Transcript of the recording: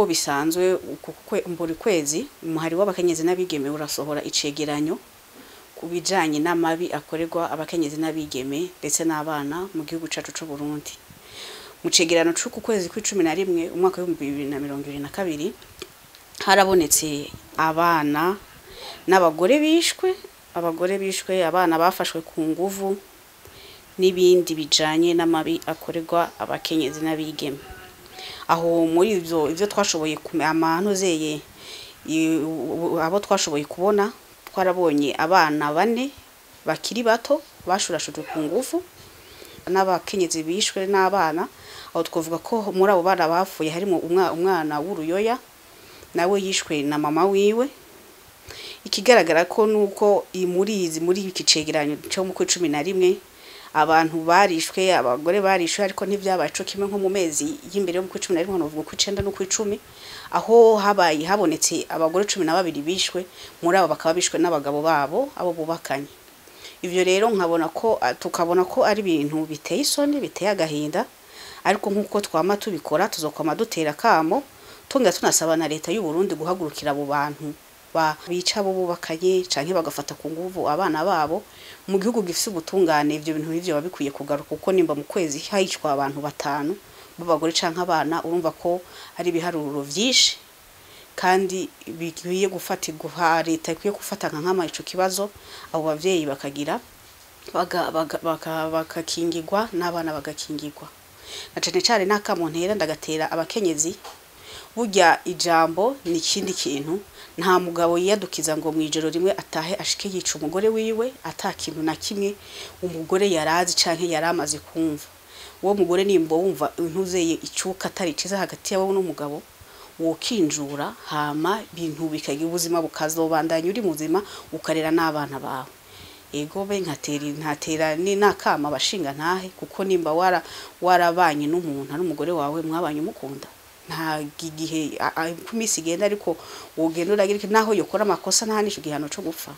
Nk'uko bisanzwe buri kwezi, umuhari w'abakenyezi n'abigeme urasohora icegeranyo ku bijanye n'amabi akorerwa abakenyezi n'abigeme ndetse n'abana mu gihugu cacu c'u Burundi. Mu cegeranyo c'uku kwezi kw'icumi na rimwe umwaka w'2022, harabonetse abana n'abagore bishwe, abagore bishwe, abana bafashwe ku nguvu n'ibindi bijanye n'amabi akorerwa abakenyezi n'abigeme. Aho muri ivyo twashoboye amanozeye abo twashoboye kubona, twarabonye abana bane bakiri bato bashurashujwe ku nguvu n'abakenyezi bishwe n'abana. Aho twavuga ko muri abo bana bapfuye harimo umwana w'uruyoya, nawe yishwe na mama wiwe. Ikigaragara ko nuko muri izi muri iki cegeranyo cyo mu 11 abantu barishwe, abagore barishwe, ariko ntivyabaye co kimwe nko mu mezi y'imbere yo mu 11, novuga ku 9 no ku 10, aho habaye habonetse abagore 12 bishwe, muri abo bakaba bishwe n'abagabo babo abo bubakanye. Ivyo rero nkabona ko tukabona ko ari ibintu biteye isoni, biteye agahinda, ariko nkuko twama tubikora tuzokwama dutera kamo, tunga tunasaba na leta y'u Burundi guhagurukira abo bantu bica abo bubakanye canke bagafata ku nguvu abana babo. Mu gihugu gifise ubutungane ivyo bintu ivyo babikwiye kugaruka, kuko nimba mu kwezi hicwa abantu batanu b'abagore canke abana, urumva ko ari ibiharuro vyinshi kandi bikwiye gufatirwa, leta ikwiye gufata nka nkama ico kibazo, abo bavyeyi bakagira bakakingirwa n'abana bagakingirwa. Na cane cane n'akamo ntera ndagatera abakenyezi, burya ijambo ni ikindi kintu. Nta mugabo yiyadukiza ngo mwijoro rimwe atahe ashike yica umugore wiwe ata kintu na kimwe umugore yarazi canke yaramaze kumva. Uwo mugore nimba wumva intuzeye icuka atari ciza hagati yawe n'umugabo, wokinjura hama bintu bikagira ubuzima bukazobandanya uri muzima, ukarera n'abana bawe. Ego be ntatera ni nakama abashinga ntahe, kuko nimba warabanye n'umuntu ari umugore wawe mwabanye umukunda, nta gihe ku minsi igenda ariko wogenda uragira naho yokora amakosa nta nico gihano co gupfa.